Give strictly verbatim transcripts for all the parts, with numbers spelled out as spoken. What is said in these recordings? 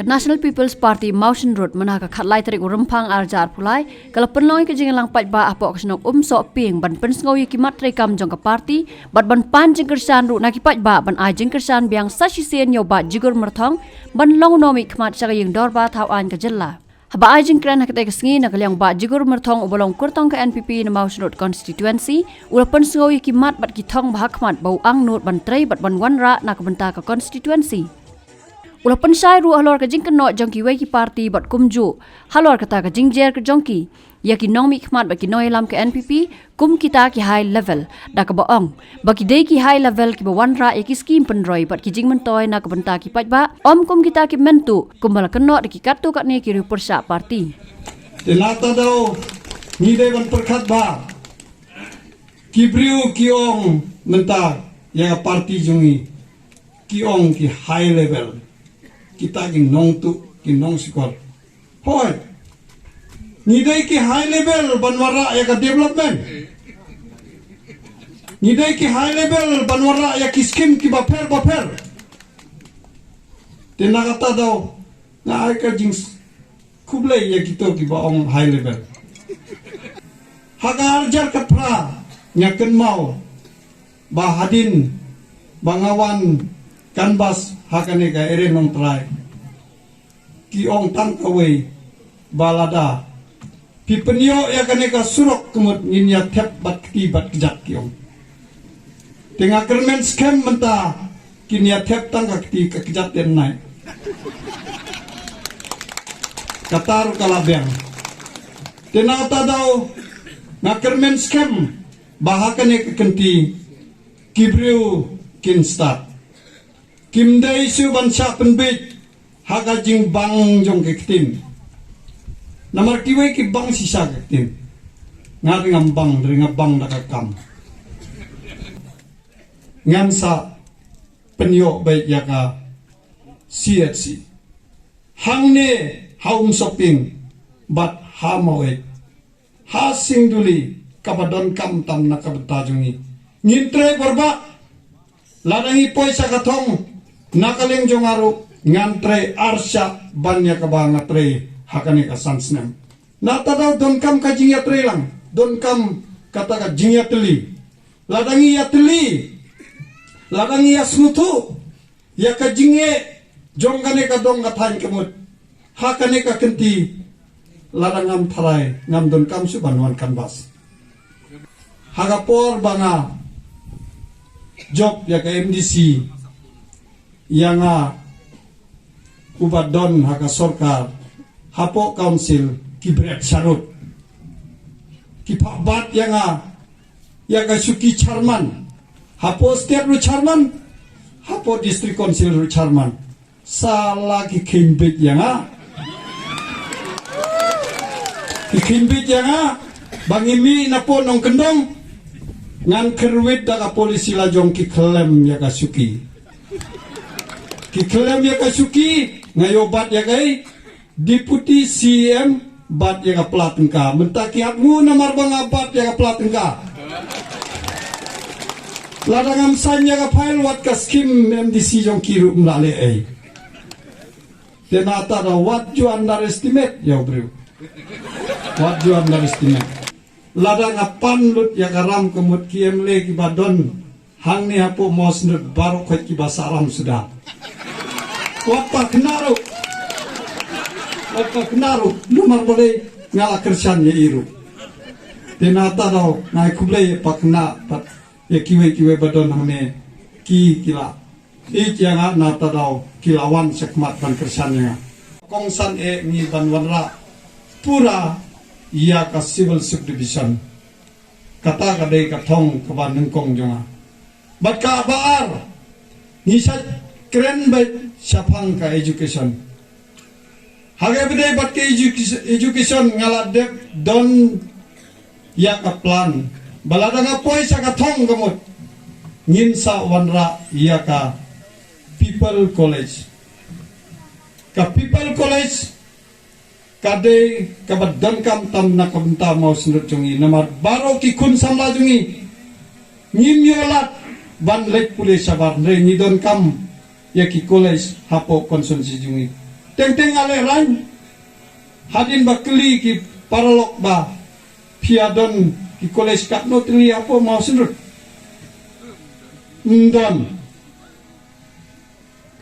National People's Party Mawshynrut mynha ka khatlai tarik u Rymphang arhajar arphew lai ka la pynlong ïa ka jingïalang paidbah hapoh ka shnong Umsohpieng ban pynsngew ïa ki mat treikam jong ka party bad ban pan jingkyrshan ruh na ki paidbah ban ai jingkyrshan biang sa shisien ïa u Bah Jigur Myrthong ban long u nongmihkhmat sha ka ïing dorbar thaw aiñ ka jylla. Haba ai jingkren ha katei ka sngi na ka liang u Bah Jigur Myrthong uba long kyrtong ka N P P na Mawshynrut constituency u la pynsngew ïa ki mat bad ki thong ba ha khmat ba u angnud ban trei bad ban wanrah na ka bynta ka constituency. U la pynshai ruh halor ka jingkynnoh jong kiwei ki party bad kumjuh halor kata ka jingjer ka jong ki ïa ki nongmihkhmat bad ki nongïalam ka N P P kum kita ki high level, da kaba ong ba ki dei ki high level kiba wanrah ïa ki skim pynroi bad ki jingmyntoi na ka bynta ki paidbah, ym kum kita ki mynta kumba la kynnoh da ki katto katne ki riew pyrshah party. Te nangta daw ngi dei ban pyrkhat ba ki briew ki ong mynta ïa ka party jong ngi ki ong ki high level, kita ki nongtuh ki nongshukor. Hooid, ngi dei ki high level ban wanrah ïa ka development. Ngi dei ki high level ban wanrah ïa ki skim kiba pher ba pher. Te na kata daw nga ai ka jingkhublei ïa kito kiba ong high level. Ha ka arhajar khatphra nga kynmaw ba hadien ba nga wan canvass ha kane ka area Nongtrai, ki ong tang kawei ba lada phi pynïoh ïa kane ka surok ka mut ngin ïa thep bad kti bad kjat, ki ong. Te nga kyrmen skhem mynta kin ïa thep tang ka kti, ka kjat te nai. Kata ruh ka la biang. Te nangta daw nga kyrmen skhem ba ha kane ka kynti ki briew kin stad. Kim dei shuh ban shah pynbiej ha ka jingbang jong ka ktien. Namar kiwei ki bang shisha ka ktien. Nga ring ngam bang, ring nga bang da ka kam. Ngan sa pynïoh beit ïa ka C H C hangne ha Umsohpieng bad ha Maweit, ha Singduli, kaba donkam tam na ka bynta jong ngi. Ngin trei borbah. Lada ngi poi sha ka thong na ka liang jong nga ruh ngan trei arshah ban ïa kaba nga trei ha kane ka san snem. Nangta daw donkam ka jingïatrei lang, donkam kata ka jingïatylli. Lada ngi ïatylli, lada ngi ïasngewthuh ïa ka jingeh jong kane ka dong ka thaiñ ka mut ha kane ka kynti, lada ngam tharai ngam donkam shuh ban wan canvass. Ha ka por ba nga jop ïa ka M D C, ïa nga uba don ha ka sorkar, hapoh council ki bret sharud, ki phah bat ïa nga ïa ka shuki chairman. Hapoh state ruh chairman, hapoh district council ruh chairman. Sala ki kheiñ beit ïa nga. Ki kheiñ beit ïa nga ba ngi mih na poh nongkyndong. Ngan kyrwit da ka policy la jong ki khlem ïa ka shuki. Ki khlem ïa ka shuki, nga ïoh bat ïa kaei? Deputy C M bad ïa ka pla tyngka. Mynta ki ap ngu namar ba nga bat ïa ka pla tyngka. Lada ngam sign ïa ka file, wat ka skim M D C jong ki ruh ym lah leh ei. Te nangta daw wat ju underestimate ïa u briew. Wat ju underestimate. Lada nga pan lut ïa ka ram ka mut ki M L A kiba don hangne hapoh Mawshynrut baroh khoit kiba sah ram suda. Wat pakna ruh. Wat pakna ruh. Namar balei, nga la kyrshan ïa i ruh. Te nangta daw nga ai khublei, pakna pat ïa kiwei kiwei ba don hangne, ki, ki la ïeit ïa nga, nangta daw ki la wan shakhmat ban kyrshan ïa nga. Kongsan eh ngi ban wanrah pura ïa ka civil subdivision. Kata ka dei ka thong kaba nyngkong jong nga. Bad kaba ar, ngi sa kren beit shaphang ka education. Ha kaba ïadei bad ka education, education nga la dep don ïa ka plan ba lada nga poi sha ka thong ka mut, ngin sa wanrah ïa ka People College. Ka People College ka dei kaba donkam tam na ka bynta Mawshynrut jong ngi, namar baroh ki khun samla jong ngi ngim ïoh lad ban leit pule shabar, hynrei ngi donkam ïa ki college hapoh constituency jong ngi. Teng teng ale rang hadin ba kylli ki paralok ba phi ïa don ki college katno tylli hapoh Mawsynrut. Ym don.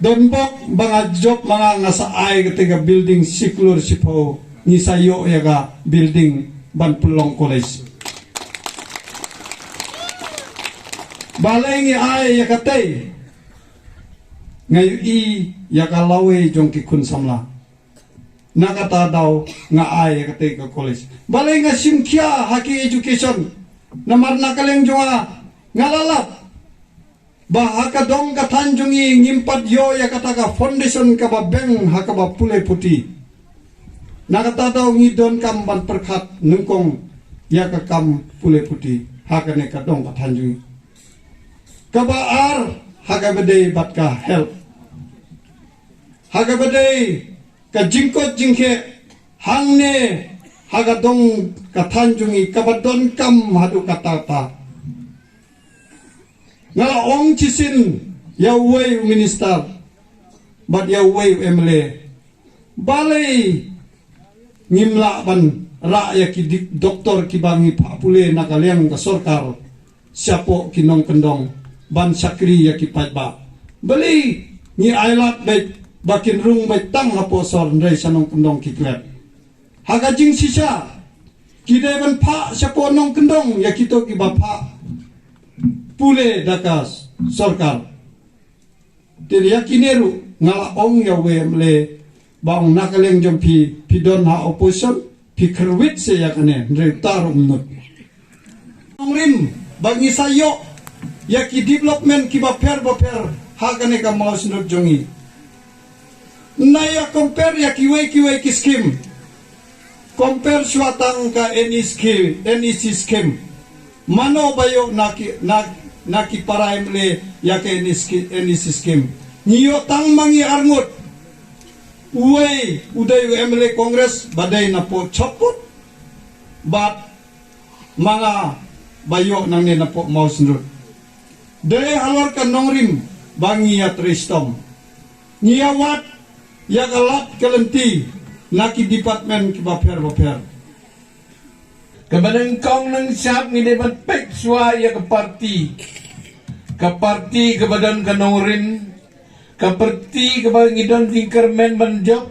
Don bok ba nga jop ma nga nga sa ai kata ka building shi klur shiphew, ngi sa ïoh ïa ka building ban pynlong college. Balei ngi ai ïa katei? Nga ïohi ïa ka lawei jong ki khun samla. Na kata daw nga ai ïa katei ka college. Balei nga shim khia ha ki education? Namar na ka liang jong nga, nga la lap ba ha ka dong ka thaiñ jong ngi ngim pat ïoh ïa kata ka foundation kaba beng ha kaba pule puthi. Na kata daw ngi donkam ban pyrkhat nyngkong ïa ka kam pule puthi ha kane ka dong ka thaiñ jong ngi. Kaba ar, ha kaba dei bad ka health. Ha kaba dei ka jingkoit jingkhiah hangne ha ka dong ka thaiñ jong ngi kaba donkam haduh katta katta. Nga la ong shisien ïa uwei u minister bad ïa uwei u M L A, balei ngim lah ban rah ïa ki dik-, doktor kiba ngi phah pule na ka liang ka sorkar shapoh ki nongkyndong ban shakri ïa ki paidbah? Balei ngi ailad beit ba kin rung beit tang hapoh sor hynrei sha nongkyndong ki klet? Ha ka jingshisha ki dei ban phah shapoh nongkyndong ïa kito kiba phah pule da ka sorkar. Te ïa kine ruh nga la ong ïa uwei u M L A ba ong na ka liang jong phi, phi don ha opposition, phi kyrwit seh ïa kane, hynrei uta ruh um nud. Nongrim ba ngi sa ïoh ïa ki development kiba pher ba pher ha kane ka Mawsynrut jong ngi. Na ïa compare ïa kiwei kiwei ki scheme. Compare shuwa tang ka N E C scheme, N E C scheme. Mano ba ïoh na ki, na, na ki para M L A ïa ka N E C, N E C scheme? Ngi ïoh tang ma ngi arngut. Uwei u dei u M L A Congress ba dei na poh Choput bad ma nga ba ïoh nangne na poh Mawsynrut. Dei halor ka nongrim ba ngi ïa trei shitom. Ngi ïa wad ïa ka lad ka lynti na ki department kiba pher ba pher. Kaba nyngkong nyngshap ngi dei ban peit shuwa ïa ka party. Ka party kaba don ka nongrim, ka party kaba ngi don jingkyrmen ban jop,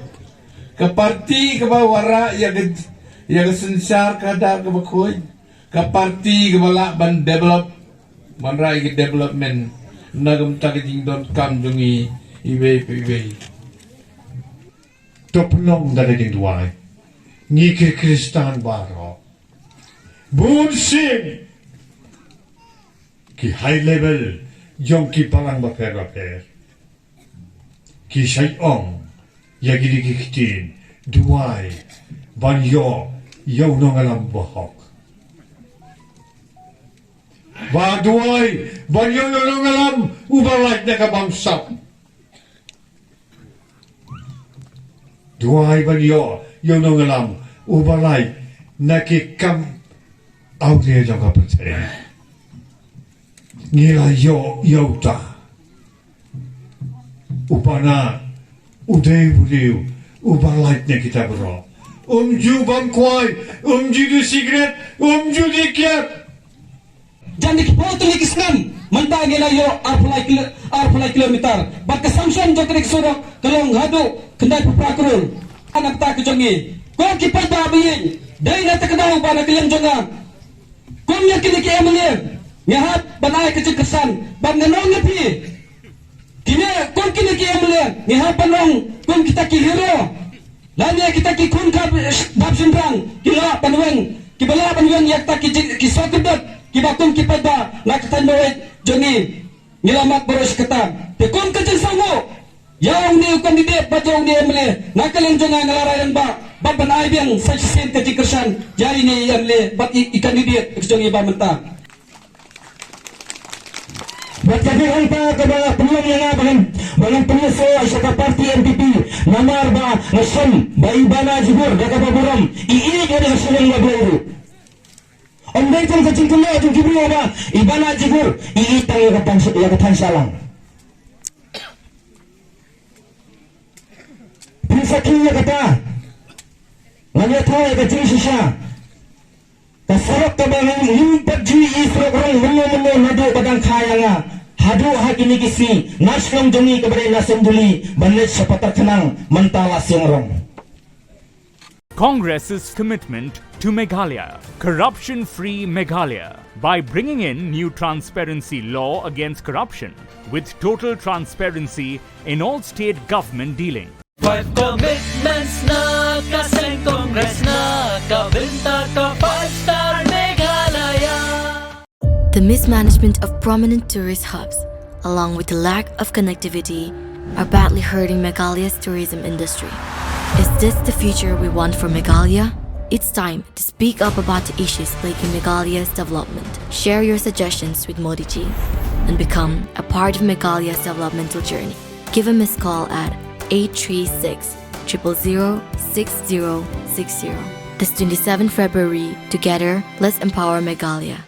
ka party kaba wanrah ïa ka, ïa ka synshar ka dak kaba khuid, ka party kaba lah ban develop, ban rai ki development na ka bynta ka jingdonkam jong ngi iwei pa iwei. To pynlong da ka jingduwai, ngi ki Khristan baroh, bun sien ki high level jong ki balang bapher bapher ki shait ong ïa kine ki ktien, duwai ban ïoh ïa u nongïalam bahok. Ba duwai ban ïoh ïa u nongïalam uba lait na ka bamsap. Duwai ban ïoh ïa u nongïalam uba lait na ki kam awria jong ka pyrthei. Ngi la ïoh ïa uta. U Pana u dei u briew uba lait na kita baroh. Um ju bam kwai, um ju die sikret, um ju die kiad. Jan da ki phew tylli ki snem mynta ngi la ïoh arphew lai kilo-, arphew lai kilometer. Bad ka sanction jong kane ka surok ka long haduh khyndai phew phra klur. Namar kata ka jong ngi, ko ki paidbah ba ïeit, dei na kata ka daw ba na ka liang jong nga, kum ïa kine ki M L A, nga hap ban ai ka jingkyrshan bad nga ong ïa phi, kine, kum kine ki M L A, nga hap ban ong kum kita ki hero. Lane kita ki khun ka dap shynrang, ki lah ban weng, kiba lah ban weng ïa kita ki jing-, ki sawkynduh kiba kum ki paidbah na ka thaiñ bawei jong ngi. Ngi la mad baroh shi katta. Te kum ka jingsngewnguh ïa une u candidate bad ïa une u M L A, na ka liang jong nga nga la rai rangbah bad ban ai biang sa shisien ka jingkyrshan ïa ine i M L A bad i, i candidate ka jong ngi ba mynta. Bad ka dei hangta kaba pynlong ïa nga ba ngan, ba ngan pynïasoh sha ka party N P P. Namar ba nga shem ba i Bana Jigur da kaba burom i ïeit ïa ka shnong Bawlei ruh. Ym dei tang ka jingkynnoh jong ki briew ba i Bana Jigur i ïeit tang ïa ka thaiñ, ïa ka thaiñ Shillong. Ka thung ïa kata. Ngan ïathuh ïa ka jingshisha. Ka surok kaba ngim pat ju ïohi surok rong mynno mynno naduh ba dang kha ïa nga. Haduh ha kine ki sngi na shnong jong ngi kaba dei na Senduli ban leit sha Patarkhnang mynta la seng rong. Congress's commitment to Meghalaya. Corruption free Meghalaya by bringing in new transparency law against corruption with total transparency in all state government dealing. Five commitments na ka seng Congress na ka bynta ka five star Meghalaya. The mismanagement of prominent tourist hubs, along with the lack of connectivity, are badly hurting Meghalaya's tourism industry. Is this the future we want for Meghalaya? It's time to speak up about the issues plaguing Meghalaya's development. Share your suggestions with Modi ji and become a part of Meghalaya's developmental journey. Give a missed call at eight three six, triple zero, six zero six zero. This twenty-seventh February, together, let's empower Meghalaya.